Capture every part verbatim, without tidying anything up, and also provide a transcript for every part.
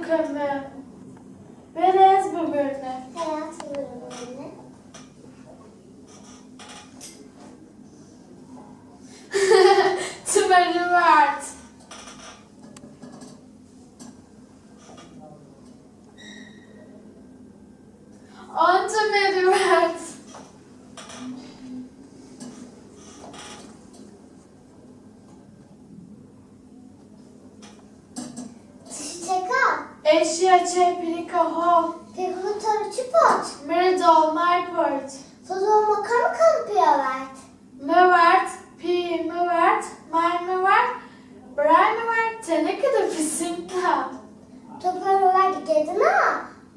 Keme. Bêrê ez bibirne. Hayatım bölümünde. Ti mi rivert. Onca mi rivert. Ti şî çeka? Ez şîya çê pîrika ho. Pê ho to rê çi port? Mi rê dolmay port. To dolma kamî kamî pîya werd? Mi werd, pîyê mi werd, may mi werd, biray mi werd, tenike de pisînka. To pere werd gedina?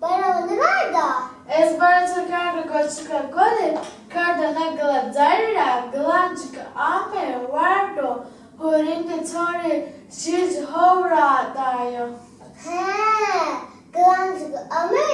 Bara nêverda? Ez bara to kerdo goçika golê, kerdo na gila derî ra, gilancika ame, werdo, hurînde to rê şîr ci ho ra dayo. He, gilancika ame,